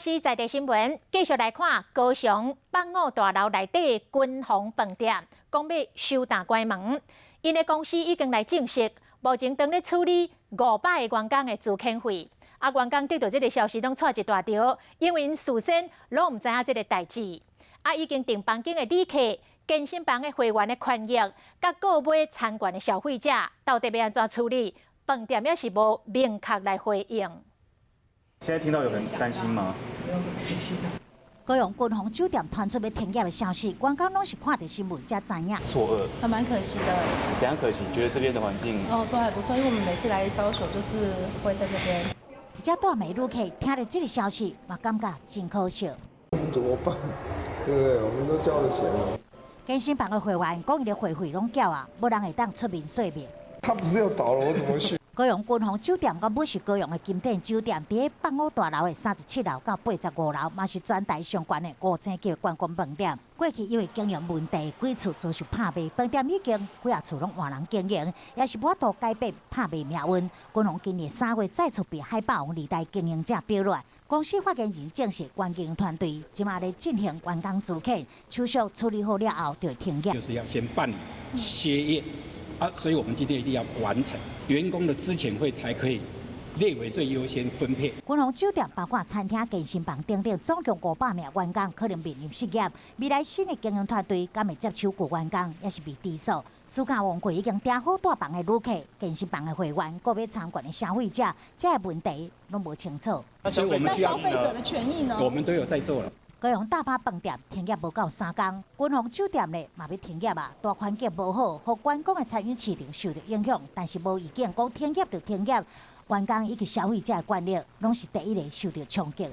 是在地新聞，繼續來看高雄北五大樓內底軍宏飯店，講欲收擔關門。𪜶的公司已經來證實，目前正咧處理500個員工的資遣費。啊，員工得到這个消息，攏掣一大條，因為𪜶事先攏毋知影這个代誌。啊，已經訂房間的旅客、健身房的會員的權益，佮購買餐券的消費者，到底欲按怎處理？飯店也是無明確來回應。現在聽到有很擔心嗎？沒有很開心。高雄軍宏酒店傳出欲停業的消息，員工攏是看著新聞才知影。錯愕，還蠻可惜的。怎樣可惜？覺得這邊的環境哦，都還不錯，因為我們每次來高雄就是會在這邊。而且蹛暝旅客聽著這个消息，嘛感覺真可惜。怎麼辦？對不對？我們都交了錢了。健身房的會員講，伊的會費攏繳啊，無人會當出面說明。他不是要倒了，我怎麼去？高雄軍宏酒店，原本是高雄的金典酒店，佇咧北五大樓的37樓到85樓，嘛是全台上懸的五星級觀光飯店。過去因為經營問題，幾次遭受拍賣，飯店已經幾仔次攏換人經營，也是無法度改變拍賣命運。軍宏今年3月再次被海霸王二代經營者表落，公司發言人證實，原經營團隊這馬咧進行員工資遣手續處理好了後，就會停業。就是要先辦理歇業。啊，所以我們今天一定要完成員工的資遣費，才可以列為最優先分配。軍宏酒店包括餐廳、健身房等等，總共500名員工可能面臨失業。未來新的經營團隊敢會接手舊員工，也是未知數。暑假旺季已經訂好蹛房的旅客、健身房的會員、購買餐券的消費者，這个問題攏無清楚。所以我們消費者的權益呢？我們都有在做了。高雄大巴飯店停業無夠3工，軍宏酒店呢嘛欲停業啊，大環境無好，予觀光的餐飲市場受著影響，但是無意見講停業就停業，員工以及消費者的權益攏是第一个受著衝擊。